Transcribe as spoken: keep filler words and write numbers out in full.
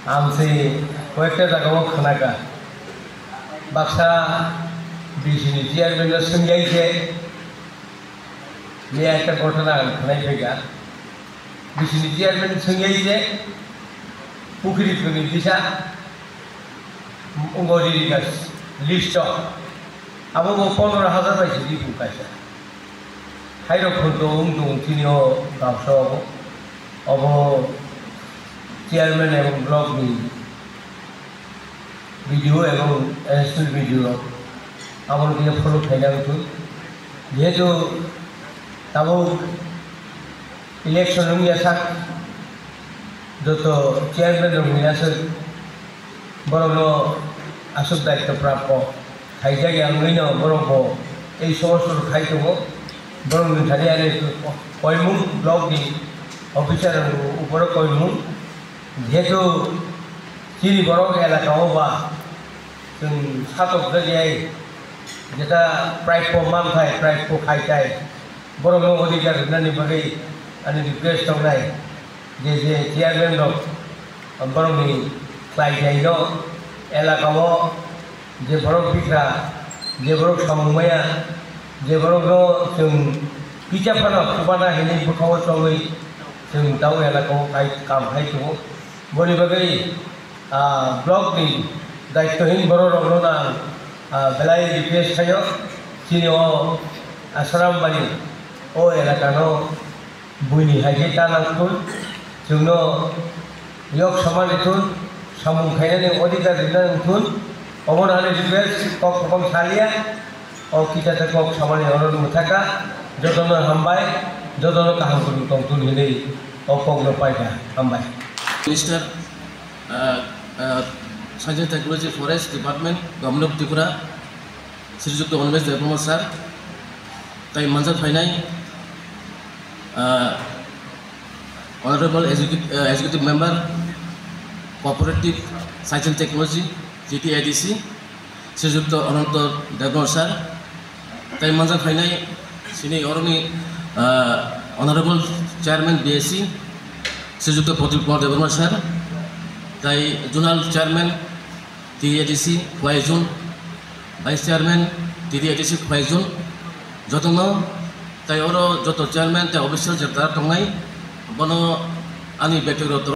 Ang se koyekta jagao khnakha, baksa B C ni chairman no swngyai se, miya ekta ghotona ang khnai phaikha. B C ni chairman swngyai se, pukhri kwrwi kisa, Ungori rika list o. Abo bo pondro hajar bai sidi bu kaisa. Hairok phun to wng tong chini o gausa obo. Obo chairman ebong block ni B D O ebong assistant B D O rok. Abo ni follow khaina wngthun. Jehetu tabuk election wngya sak joto chairman rok ni aswk borokno aswk daityo prapto khaijak ya wngwi no borok bo tei sohor sohor khai tongo. Borok ni thani ani koimung block ni officer rok ni upor o koimung, jehetu chini borok elaka o ba chwng satok jak yai, jeta prapto manthai, prapto khaitai, borok no odhikar rwnani bagwi ani request tongnai. Je je chairman rok borokni khlai jaino elaka o je borok bikra, je borok samung maya, je borokno chwng kisa phano khubana hinwi bwkha o chongwi chwng tamo elaka o khai kam khai tongo. Boni bagwi, ah, block ni daityohin borok rokno ang, ah, belai request khaio, chini o Asrambari o elaka no buini hai khe ta nang thun, chwngno yok samani thun, samung khainani odhikar rina nang thun, obono ani request kok kwbang saliya, o kisa ta kok samani oro mwthaka, jotono hambai, jotono kaham kwrwng tong thun hinwi o kokno paikha, hambai. Minister, uh, uh, Science and Technology, Forest Department, Government of Tripura, Srijukto Animesh Debbarma sir, tai manjak phainai, ah, Honorable Executive, ah, Executive Member, Cooperative Science and Technology, T T A D C, Srijukto Ananto Debbarma sir, tai manjak phainai chini oroni, ah, Honorable Chairman B S C, Srijukto Pradeep Kumar Debbarma sir, tai Zonal Chairman, T T A D C Khwai Zone, Vice Chairman, T T A D C Khwai Zone, jotono, tai oro joto chairman tei official je tara tongnai, bono ani bektogito